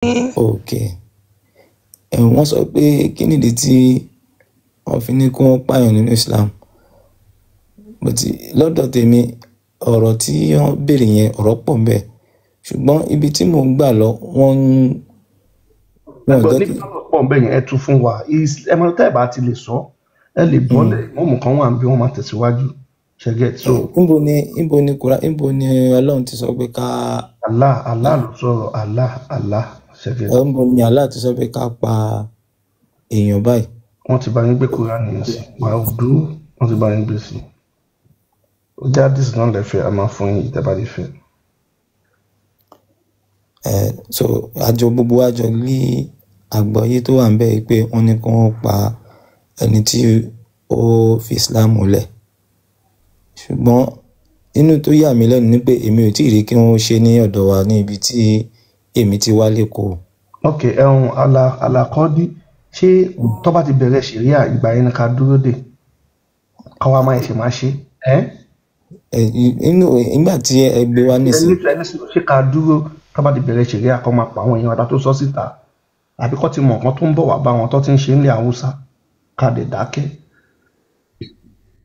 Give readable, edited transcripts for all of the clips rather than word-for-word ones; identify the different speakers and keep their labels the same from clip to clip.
Speaker 1: Ok, wọ́n sọ pé kí nìdí tí wọ́n fi ní kí wọ́n pààyàn nínú Islam. But lọ́dọ̀ tèmi, ọ̀rọ̀ tí wọ́n béèrè yẹn, ọ̀rọ̀ pọ̀ ń bẹ, ṣùgbọ́n ibi tí mò ń gbà lọ, wọ́n ń wọn ò
Speaker 2: Ẹgbọ́n
Speaker 1: jẹ́
Speaker 2: níbi
Speaker 1: kí
Speaker 2: tọ́rọ̀ pọ̀ ń bẹ̀ yẹn, ẹ tún fún wa. Ẹ mọ tẹ́ ẹ bá ti lè sọ, ẹ lè bọ́lẹ̀. Mọ́mù kan wà bí wọ́n máa tẹ̀síwájú ṣẹ́gẹ́ so.
Speaker 1: Níbo ni Kura, níbo ni Ọlọ́run ti sọ pé ká
Speaker 2: Allah, Allah ló sọ̀rọ̀, Allah, Allah, ṣẹ́gẹ́.
Speaker 1: Níbo ni Allah ti sọ pé ká pa èèyàn báyìí?
Speaker 2: Wọ́n ti bá yín gbé Kúránì yẹn sí wàá dúró, wọ́n ti bá yín gbé sí. Ó jẹ́ àdìsí náà lẹ́fẹ̀ẹ́, a máa fún yín ìtẹ́bà lè fẹ́.
Speaker 1: So àjọ gbogbo wa jọ ní àgbọ́yé tó wà níbẹ̀ yìí pé wọ́n ní kí wọ́n pa ẹni tí ó fi Islam lẹ̀. Ṣùgbọ́n inú tó yà mí lẹ́nu ni pé èmi ò tí ì rí kí wọ́n ṣe ní ọ̀dọ̀ wa ní ibi tí èmi ti wá lẹ́kọ̀ọ́.
Speaker 2: Ok, ẹ̀hún alakọ́dí, ṣé tó bá ti bẹ̀rẹ̀ ṣẹ̀ríà ìgbà yẹn ni ká dúró dè káwa máa ṣe máa ṣe ẹ́?
Speaker 1: Inú nígbà tí ẹ gbé wá
Speaker 2: ẹni
Speaker 1: nísìn,
Speaker 2: ẹni sùn, ṣé ká dúró tó bá ti bẹ̀rẹ̀ ṣẹ̀ríà kó máa pa àwọn èèyàn ọ̀dà tó sọ síta, àbí kó ti mọ̀ nǹkan tó ń bọ̀ wá bá wọn tó ti ń ṣe nílẹ̀ Haúsá, ká dẹ̀ dákẹ́,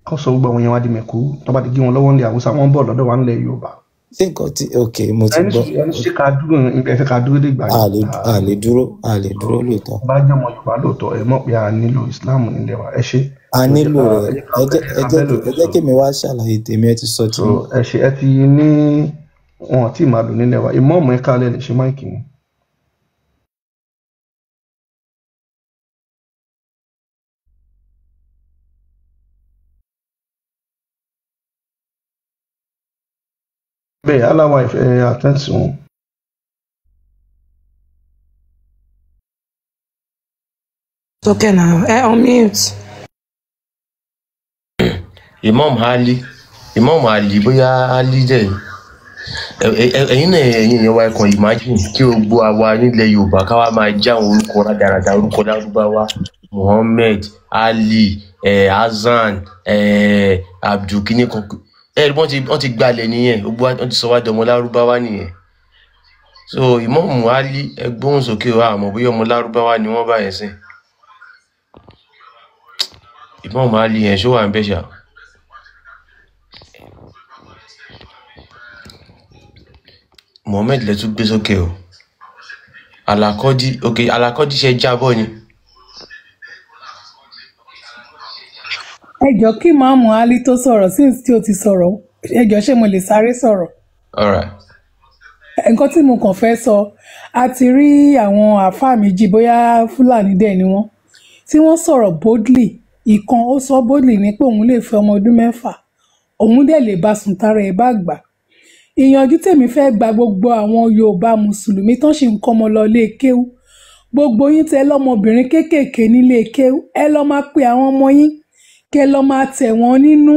Speaker 2: kó sọ gbogbo àwọn èèyàn wa di mẹ̀kú? Tó bá ti gé wọn lọ́wọ́ nílẹ̀ Haúsá, wọ́n ń bọ̀ lọ́dọ̀ wa nílẹ̀ Yorùbá.
Speaker 1: Ṣé nǹkan tí, ok, mo ti
Speaker 2: Ẹni
Speaker 1: gbọ́.
Speaker 2: sùn, ẹni ṣé ká dúró, ẹ fẹ́ ká dúró dé ìgbà
Speaker 1: A
Speaker 2: yẹn?
Speaker 1: lè a lè dúró, a lè dúró lóòótọ́.
Speaker 2: Bá jẹ́ ọmọ Yorùbá lóòótọ́, ẹ mọ̀ pé a nílò Islam nílẹ̀ wa. Ẹ ṣe.
Speaker 1: A
Speaker 2: ẹ jẹ́
Speaker 1: nílò
Speaker 2: ká
Speaker 1: rẹ̀.
Speaker 2: ẹ jẹ́ ká
Speaker 1: Ẹ jẹ́
Speaker 2: ẹ
Speaker 1: ẹ
Speaker 2: ká
Speaker 1: jẹ́
Speaker 2: bẹ́ẹ̀
Speaker 1: kí
Speaker 2: lòdì
Speaker 1: ẹ jẹ́
Speaker 2: sọ.
Speaker 1: kí èmi wá ṣàlàyé tèmi, ẹ ti sọ
Speaker 2: So
Speaker 1: tiyín.
Speaker 2: ẹ ṣe, ẹ ti ní wọn ò tí ì máa lò nílẹ̀ wa. Ìmọ̀ọ́mù, ẹ káalẹ́, lè ṣe máìkì wọn. Bẹ́ẹ̀ aláwa ìfẹ́ àtẹ́ǹsì wọn.
Speaker 3: It's okay now. Unmute.
Speaker 4: Imam Ali, Imam Ali, bóyá Ali dẹ̀ ẹ̀yin náà, ẹ̀yin èèyàn wa, ẹ kàn imagine kí gbogbo àwa nílẹ̀ Yorùbá ká wá máa já àwọn orúkọ rádaràda, orúkọ lárúbáwá, Muhammed Ali, Hasan, Abdul kíní kan. Ẹ rí, wọ́n ti gbalẹ̀ nìyẹn, gbogbo wa wọ́n ti sọ wá dọmọ lárúbáwá nìyẹn. So Imam Ali, ẹ gbóhùn sókè wa, àmọ́ bóyá ọmọ lárúbáwá ni wọ́n báyẹn sìn. Imam Ali yẹn, ṣó wà ń bẹ̀ ṣá? Muhammed lẹ tún gbé sókè o. Alakọ́dí, ok, Alakọ́dí, ṣe jábọ́ ni.
Speaker 5: Ẹ jọ, kí Máàmù Ali tó sọ̀rọ̀, since tí ó ti sọ̀rọ̀, ẹ jọ, ṣé mo lè sáré sọ̀rọ̀?
Speaker 4: Alright.
Speaker 5: Nǹkan tí mo kàn fẹ́ sọ, a ti rí àwọn àáfàá méjì, bóyá Fúlàní dẹ̀ ni wọ́n, tí wọ́n sọ̀rọ̀ boldly. Ìkan ó sọ boldly ní pé òun lè fẹ́ ọmọ ọdún 6, òun dẹ̀ lè bá sùn tára ẹ̀ bá gbà. Ìyànjú tèmi fẹ́ gba gbogbo àwọn Yorùbá mùsùlùmí tán sì ń kọ́ ọmọ lọ ilé kéwú, gbogbo yín tẹ lọ́mọbìnrin kéékèèké nílé kéwú, ẹ lọ́ máa pe àwọn ọmọ yín, kẹ lọ́ máa tẹ̀ wọ́n nínú.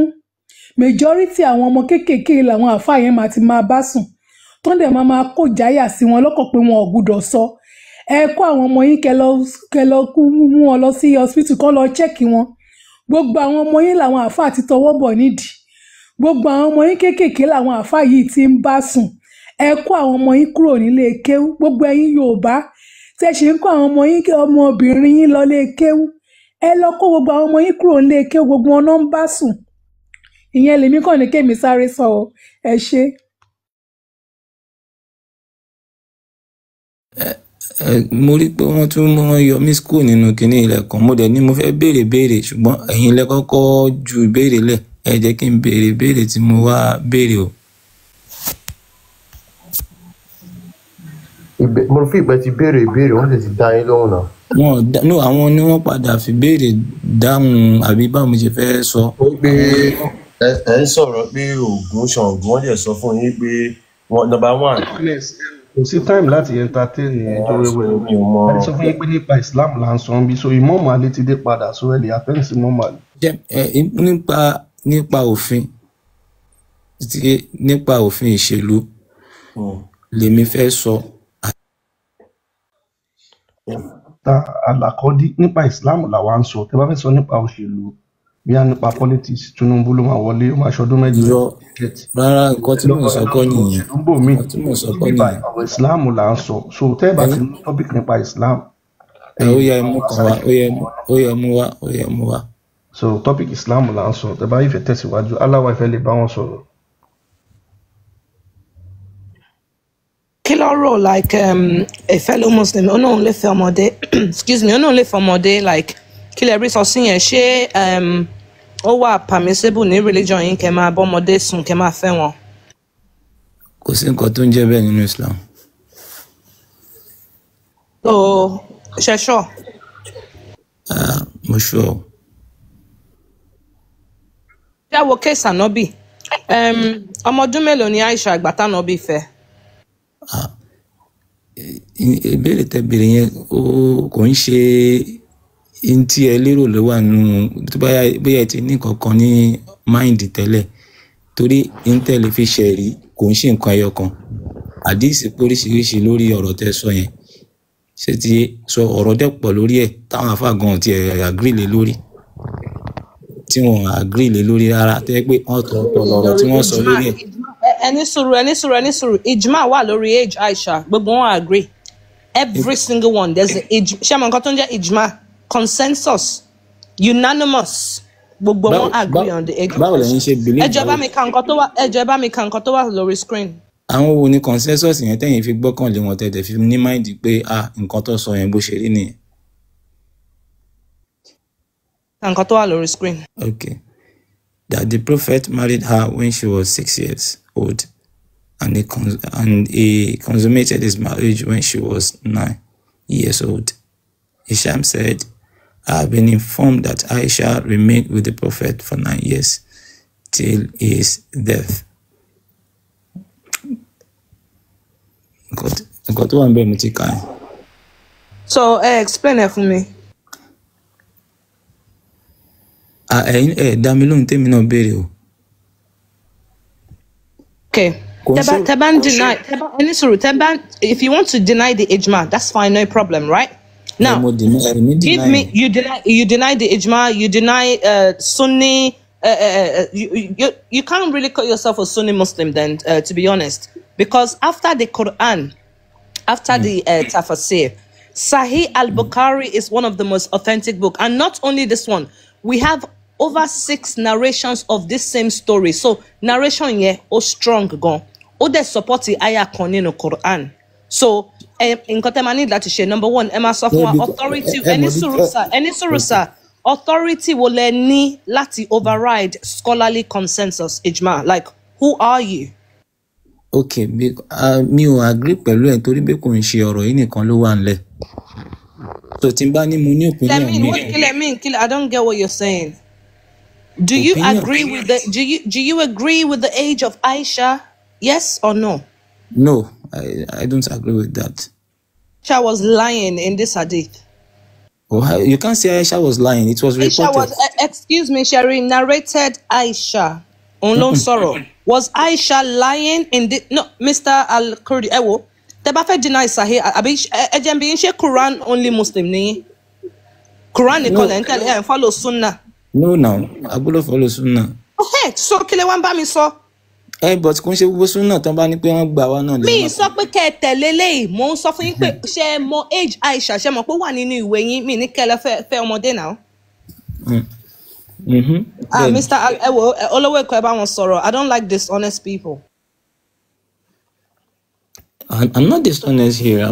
Speaker 5: Majority àwọn ọmọ kéékèèké làwọn àáfàá yẹn máa ti máa bá sùn, tó ń dẹ̀ máa máa kó jáyà sí wọn lọ́kàn pé wọn ò gbúdọ̀ sọ. Ẹ kó àwọn ọmọ yín, kẹ lọ kú mú wọn lọ sí hospital, kán lọ check wọn. Gbogbo àwọn ọmọ yín làwọn àáfàá ti tọwọ́ bọ̀ nídìí, gbogbo àwọn ọmọ yín kéékèèké làwọn àáfàá yìí ti ń bá sùn. Ẹ kó àwọn ọmọ yín kúrò nílé kéwú. Gbogbo ẹ̀yin Yorùbá tẹ ṣe ń kó àwọn ọmọ yín, ọmọbìnrin yín lọ lé kéwú, ẹ lọ kó gbogbo àwọn ọmọ yín kúrò nílé kéwú. Gbogbo wọn náà ń bá sùn. Ìyẹn lèmi kàn ní kémi sáré sọ ọ. Ẹ ṣé.
Speaker 1: Mo rí pé wọ́n tún mú wọn yọ mí school nínú kinní ilẹ̀ kan. Mo dẹ̀ ní mo fẹ́ béèrè béèrè, ṣùgbọ́n ẹ̀yin lẹ kọ́kọ́ ju ìbéèrè lẹ̀. Ẹ jẹ́ kí n béèrè béèrè tí mo wá béèrè o.
Speaker 4: Mo fi ìpẹ́ ti béèrè ìbéèrè, wọ́n sì ti dá yín lóhùn náà.
Speaker 1: Wọn ò dá no, àwọn ni wọ́n padà fi béèrè dáhùn, àbí báwo mo ṣe fẹ́ sọ.
Speaker 4: Ó pé ẹ ń sọ̀rọ̀ pé Ògún, Ṣàngó, wọ́n dẹ̀ sọ fún yín pé wọ́n number one.
Speaker 2: Kò sí time láti entertain ẹjọ́ wẹ́wẹ́.
Speaker 4: Mi ò mọ.
Speaker 2: Ẹ ti sọ fún yín pé nípa Islam là ń sọ ń bí, so Ìmáàmù Ali ti dé padà, so ẹ lè attend sí Ìmáàmù Ali.
Speaker 1: Jẹ́ ẹ nípa òfin tí nípa òfin ìṣèlú lèmi fẹ́ sọ.
Speaker 2: Ta àlàkọ́dí, nípa Islam làwa ń sọ. Tẹ bá fẹ́ sọ nípa òṣèlú, Bí a nípa politics, Tinubu ló máa wọlé, ó máa ṣọdún 8
Speaker 1: Irọ́
Speaker 2: get.
Speaker 1: rárá, nǹkan tí
Speaker 2: Ẹ lọ
Speaker 1: mò ń
Speaker 2: ẹ
Speaker 1: sọ
Speaker 2: lọ
Speaker 1: kọ́
Speaker 2: sọ̀rọ̀
Speaker 1: nìyẹn.
Speaker 2: òṣèlú bò míì.
Speaker 1: Nǹkan tí mò ń sọ kọ́
Speaker 2: Níbí báyìí
Speaker 1: nìyẹn.
Speaker 2: ọ̀rọ̀ Islam là ń sọ. So tẹ́ ẹ bá ti
Speaker 1: Ẹ̀yin
Speaker 2: ní topic nípa Islam,
Speaker 1: ẹ ó
Speaker 2: ẹ̀yin
Speaker 1: yẹ ẹ
Speaker 2: máa
Speaker 1: mú
Speaker 2: wá
Speaker 1: kan wá,
Speaker 2: sáré
Speaker 1: ó yẹ mú wá, ó yẹ mú wá.
Speaker 2: So topic Islam là ń sọ. Tẹ́ bá ìfẹ́ tẹ̀síwájú, aláwa ìfẹ́ lè bá wọn sọ̀rọ̀.
Speaker 3: Kí ló rò like a fellow Muslim, ó náà lè fẹ́ ọmọdé, excuse me, ó náà lè fẹ́ ọmọdé, like kí lè rí sọ sí yẹn, ṣé ó wà permissible ní religion yín kẹ́ máa bọ́mọdé sùn, kẹ́ máa fẹ́ wọn?
Speaker 1: Kò sí nǹkan tó ń jẹ́ bẹ́ẹ̀ nínú Islam.
Speaker 3: So ṣe sure?
Speaker 1: Ah, mo sure o.
Speaker 3: Ṣé wo case Ànábì? Ọmọ ọdún mélòó ni Aisha ìgbà tánàbì fẹ́?
Speaker 1: Ah, ìbéèrè tẹ́ béèrè yẹn, ó kò ń ṣe n tí ẹ lérò ló wà nù tó bá bóyá ẹ ti ní nǹkan kan ní mind tẹ́lẹ̀, torí n tẹ́ lè fi ṣẹ̀rí kò ń ṣe nǹkan ẹyọ kan. Àdíìsì pé oríṣiríṣi lórí ọ̀rọ̀ tẹ́ sọ yẹn, ṣé ti sọ ọ̀rọ̀ dẹ̀ pọ̀ lórí ẹ̀ táwọn àfáà gan ti ẹ̀ agree lé lórí, tí wọn agree lé lórí rárá, tó yẹ pé ọ̀tọ̀ọ̀tọ̀ lọ̀rọ̀ tí wọ́n sọ
Speaker 3: Ijma,
Speaker 1: lórí ẹ̀.
Speaker 3: ijma, ẹni sùúrù, ẹni sùúrù, ẹni sùúrù. Ijma wà lórí age Aisha, gbogbo wọn agree. Every single one, there's a ij ṣé mo nǹkan tó ń jẹ́ ijma? Consensus, unanimous. Gbogbo
Speaker 1: Báwo
Speaker 3: wọn agree on the age of
Speaker 1: báwo lẹ̀yin
Speaker 3: Aisha.
Speaker 1: ṣe believe
Speaker 3: Ẹ jọ̀ọ́ ẹ bá
Speaker 1: báwo
Speaker 3: mi ka nǹkan tó wà, ẹ jọ̀ọ́ ẹ bá mi ka nǹkan tó wà lórí screen.
Speaker 1: Àwọn wo ni consensus yẹn tẹ̀yin fi gbọ́kàn lé wọn, tẹ̀tẹ̀ fi ní mind pé ah, nǹkan tó sọ yẹn bó ṣe rí nìyẹn?
Speaker 3: Ka nǹkan tó wà lórí screen.
Speaker 1: Okay. That the prophet married her when she was 6 years old, and he consummated his marriage when she was 9 years old. Hisham said, I have been informed that Aisha remained with the prophet for 9 years till his death. Nǹkan tó wà níbẹ̀ mo ti kà yẹn.
Speaker 3: So ẹ explain ẹ fún mi.
Speaker 1: Ah, ẹ̀yin ẹ̀ dá mi lóhùn tèmi náà béèrè o.
Speaker 3: Okay.
Speaker 1: Kò ń
Speaker 3: Tẹ́ bá
Speaker 1: ṣe
Speaker 3: tẹ́ bá ń deny, tẹ́ bá ẹni sùúrù, tẹ́ bá, if you want to deny the ijma, that's fine, no problem, right?
Speaker 1: ẹ
Speaker 3: Now,
Speaker 1: mo deny, èmi
Speaker 3: give
Speaker 1: deny
Speaker 3: me
Speaker 1: ẹ̀.
Speaker 3: you deny the ijma, you deny Sunni, you can't really call yourself a Sunni Muslim then, to be honest, because after the Quran, after the tafsir, Sahih al-Bukhari is one of the most authentic book, and not only this one, we have over 6 narrations of this same story. So narration yẹn ó strong gan, ó dẹ̀ support the ayah kan nínú Quran. So nǹkan tẹ́ máa ní láti ṣe, number one, ẹ máa sọ fún
Speaker 1: Ẹ
Speaker 3: wa
Speaker 1: bí
Speaker 3: authority,
Speaker 1: ẹ
Speaker 3: ẹni
Speaker 1: mọ̀ bí
Speaker 3: sùúrù
Speaker 1: ẹ
Speaker 3: sir, ẹni sùúrù
Speaker 1: okay.
Speaker 3: sir, authority wo lẹ ní láti override scholarly consensus ijma? Like, who are you?
Speaker 1: Okay, mi ò agree pẹ̀lú ẹ̀ torí pé kò ń ṣe ọ̀rọ̀ yìí nìkan ló wà nílẹ̀. So tí n bá ní mo ní
Speaker 3: Kílẹ̀
Speaker 1: opinion
Speaker 3: mean
Speaker 1: mi,
Speaker 3: what? Kílẹ̀ mean? Kílẹ̀, I don't get what you're saying. Do you
Speaker 1: opinion
Speaker 3: agree with the do you agree with the age of Aisha? Yes or no?
Speaker 1: No, I don't agree with that.
Speaker 3: Aisha was lying in this hadith.
Speaker 1: Oh, you can't say Aisha was lying. It was
Speaker 3: Aisha was
Speaker 1: reported.
Speaker 3: excuse me, Sherry, narrated Aisha. Òun ló ń sọ̀rọ̀. Was Aisha lying in the no, Mr. Al Kurdi, ẹ wo, tẹ́ bá fẹ́ deny Sahih, àbí ẹ jẹ́ n bi yín, ṣé Quran only Muslim ni yín? Quran nìkan
Speaker 1: No,
Speaker 3: lẹ̀ ń tẹ̀lé, ẹ̀ ń follow Sunnah.
Speaker 1: no now. A gbọ́dọ̀ follow Sunnah.
Speaker 3: Okay, so kí lẹ wá ń bá mi sọ?
Speaker 1: Ẹ but kò ń ṣe gbogbo Sunnah tán bá ní pé wọ́n gbà wá náà lè
Speaker 3: Mi
Speaker 1: má.
Speaker 3: sọ pé kẹ́ ẹ tẹ̀lé léyìí, mò ń sọ fún yín pé ṣé ẹ mọ age Aisha, ṣé ẹ mọ̀ pé ó wà nínú ìwé yín, mi ní kẹ́ ẹ lọ fẹ́ ọmọdé náà. Ah,
Speaker 1: Bẹ́ẹ̀ni.
Speaker 3: Mr. Al, ẹ wo, olówó Èkó, ẹ bá wọn sọ̀rọ̀. I don't like dishonest people.
Speaker 1: I'm not dishonest here.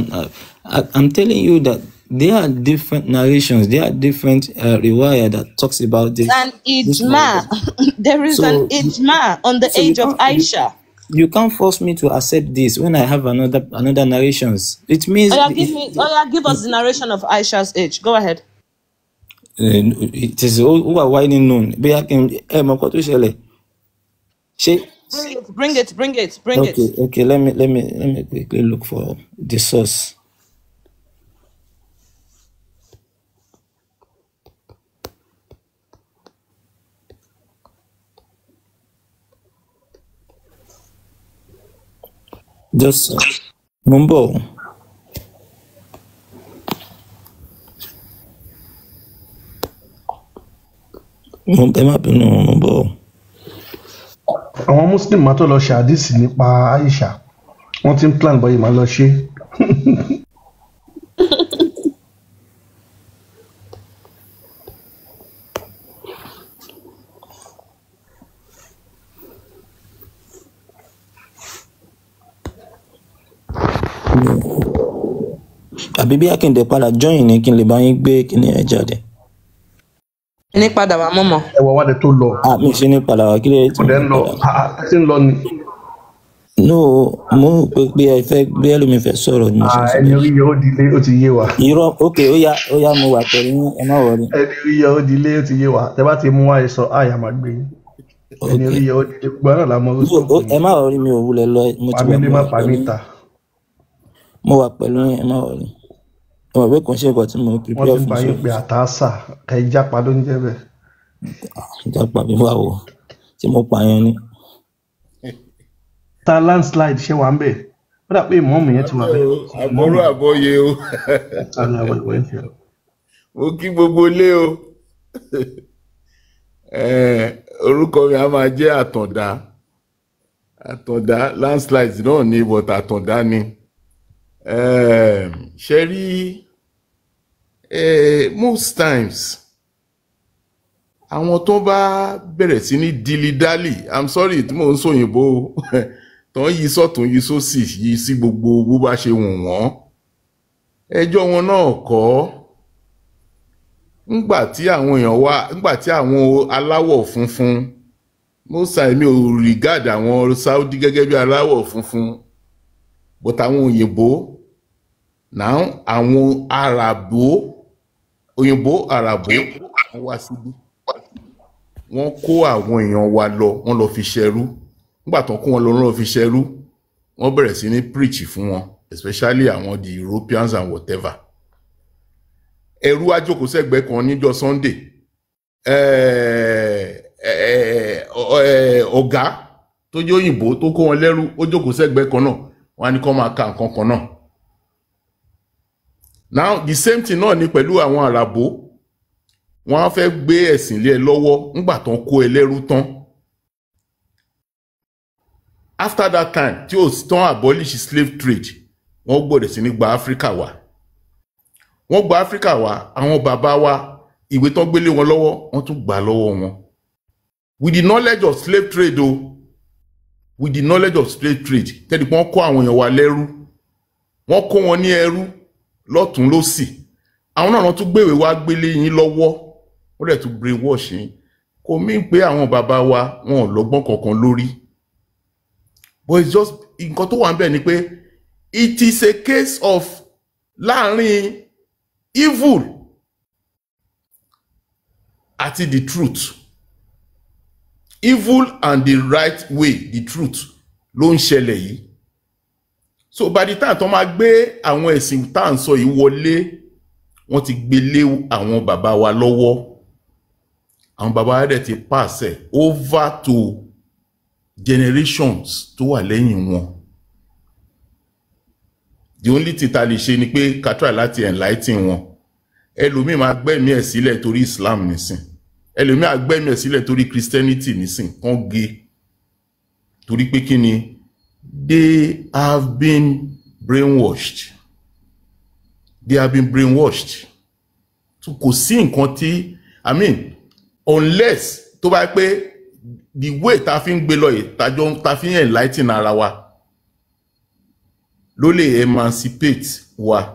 Speaker 1: I'm telling you that there are different narrations, there are different riwayah that talks about this
Speaker 3: An
Speaker 1: this
Speaker 3: ijma.
Speaker 1: marriage.
Speaker 3: There is an
Speaker 1: So
Speaker 3: ijma on the
Speaker 1: so you
Speaker 3: age of
Speaker 1: can't you,
Speaker 3: Aisha.
Speaker 1: you can't force me to accept this when I have another narrations. It means
Speaker 3: Oya, give
Speaker 1: it,
Speaker 3: me, oya, give us the narration of Aisha's age. Go ahead.
Speaker 1: It is ó wà widely known. Bóyá kí n ẹ mọ nǹkan tó ṣẹlẹ̀. Ṣé
Speaker 3: Bring it, bring it, bring it, bring it.
Speaker 1: Okay, let me quickly look for the source. Just mo ń bọ̀ o. Ẹ má bínú, mo ń bọ̀.
Speaker 2: Àwọn Muslim máa tó lọ ṣe àdìsí nípa Aisha, wọ́n ti ń plan bọ́yìí máa lọ ṣe.
Speaker 1: Àbí bí Akíndé padà join ni kí n lè bá yín gbé kíní ẹ jáde.
Speaker 3: Ní padà wá mọ́mọ́.
Speaker 2: Ẹ wọ wádìí tó lọ.
Speaker 1: Ah, mi ṣe ní padà wá, kí lè tí
Speaker 2: Mo
Speaker 1: mo
Speaker 2: dẹ̀ ń
Speaker 1: ní
Speaker 2: lọ.
Speaker 1: padà.
Speaker 2: Ah, ah, ẹ ti ń lọ ni.
Speaker 1: No, mo rò pé pé ẹ fẹ́ gbé ẹlòmíì fẹ́ sọ̀rọ̀ ni mo ṣe ń
Speaker 2: Ah,
Speaker 1: sọ
Speaker 2: ẹni
Speaker 1: bẹ́ẹ̀.
Speaker 2: orí yẹ ó dilé, ó ti yé wa.
Speaker 1: Irọ́, ok, ó yá, ó yá, mo wà pẹ̀lú yín, ẹ má wọrí.
Speaker 2: Ẹni orí yẹ ó dilé, ó ti yé wa. Tẹ bá ti mú wá sọ àyà máa gbé yín. Ẹni
Speaker 1: Ok.
Speaker 2: orí yẹ ó dilé, gbogbo náà la mọ
Speaker 1: No,
Speaker 2: orúkọ
Speaker 1: ẹ má wọrí, mi ò wulẹ̀ lọ, mo ti
Speaker 2: pàmí
Speaker 1: wà
Speaker 2: lé
Speaker 1: mo
Speaker 2: má
Speaker 1: wà
Speaker 2: pàmí
Speaker 1: pẹ̀lú yín.
Speaker 2: ta.
Speaker 1: Mo wà pẹ̀lú yín, ẹ má wọrí. Ẹ mọ̀ pé kò ń ṣe nǹkan tí mo
Speaker 2: Wọ́n
Speaker 1: prepare
Speaker 2: ti ń
Speaker 1: fún
Speaker 2: bá
Speaker 1: so
Speaker 2: yín pé àtàsà ẹ jápa ló ń jẹ́ bẹ́ẹ̀.
Speaker 1: ìjàpá mi wà wò tí mo pààyàn ni.
Speaker 2: Ta landslide ṣe wà ń bẹ̀. Ó dà pé ìmọ̀ọ́mù yẹn ti wà bẹ́ẹ̀.
Speaker 6: Àbọrú àbọyè o.
Speaker 2: Àmì àwọn ìwé ń fi hàn.
Speaker 6: Mo kí gbogbo ilé o. Orúkọ mi a máa jẹ́ Àtàndá. Àtàndá landslide náà ni, but Àtàndá ni. Ṣe rí, most times àwọn tó bá bẹ̀rẹ̀ sí ní dilly-dally, I'm sorry tí mò ń sòyìnbó o, tó ń yí sọ́tún yí sósì yí sí gbogbo bó bá ṣe wù wọ́n, ẹjọ́ wọn náà kọ́. Ńgbà tí àwọn èèyàn wá, ńgbà tí àwọn aláwọ̀ funfun, most times mi ò regard àwọn Saudi gẹ́gẹ́ bí aláwọ̀ funfun, but àwọn òyìnbó náà, àwọn àràbó, òyìnbó àràbó, wọ́n wá síbí, wọ́n kó àwọn èèyàn wa lọ, wọ́n lọ fi ṣẹrú. Nígbà tó kó wọn lọ, wọ́n lọ fi ṣẹrú, wọ́n bẹ̀rẹ̀ sí ní preach fún wọn, especially àwọn the Europeans and whatever. Ẹrú á jókòó sẹ́gbẹ̀ẹ́ kan níjọ́ Sunday, ọ̀gá tó jẹ́ òyìnbó tó kó wọn lẹ́rú ó jókòó sẹ́gbẹ̀ẹ́ kan náà, wọ́n á ní kó máa ka nǹkan kan náà. Now the same thing náà ni pẹ̀lú àwọn àràbó, wọ́n á fẹ́ gbé ẹ̀sìn lé ẹ lọ́wọ́ ńgbà tán kó ẹ lẹ́rú tán. After that time tí ó tán abolish slave trade, wọ́n gbọ́dọ̀ sí ní gba Áfíríkà wá. Wọ́n gba Áfíríkà wá, àwọn bàbá wa ìwé tán gbélé wọn lọ́wọ́, wọ́n tún gbà lọ́wọ́ wọn. With the knowledge of slave trade o, with the knowledge of slave trade, tẹ́lẹ̀ pé wọ́n kó àwọn èèyàn wa lẹ́rú, wọ́n kó wọn ní ẹrú lọ́tún lọ́sì. Àwọn náà tún gbéwèé wá gbélé yín lọ́wọ́, wọ́n dẹ̀ tún brainwash yín. Kò mí pé àwọn bàbá wa wọn ò lọ́gbọ́n kankan lórí. But it's just nǹkan tó wà níbẹ̀ ni pé it is a case of láàrin evil àti the truth. Evil and the right way, the truth ló ń ṣẹlẹ̀ yìí. So by the time tó máa gbé àwọn ẹ̀sìn tá à ń sọ yìí wọlé, wọ́n ti gbé lé àwọn bàbá wa lọ́wọ́. Àwọn bàbá wa dẹ̀ ti pass ẹ̀ over to generations tó wà lẹ́yìn wọn. The only thing ta lè ṣe ni pé ká try láti enlighten wọn. Ẹlòmíì máa gbẹ́mí ẹ̀ sílẹ̀ torí Islam nísìn, ẹlòmíì á gbẹ́mí ẹ̀ sílẹ̀ torí Christianity nísìn, kán gé torí pé kí ni, they have been brainwashed. They have been brainwashed. So kò sí nǹkan tí, I mean, unless tó bá pé the way ta fi ń gbé lọ yìí, tajọ ta fi ń enlighten ara wa ló lè emancipate wa.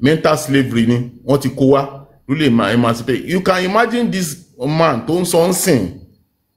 Speaker 6: Mental slavery ni wọ́n ti kó wa, ló lè emancipate. You can imagine this man tó ń sọ ń sìn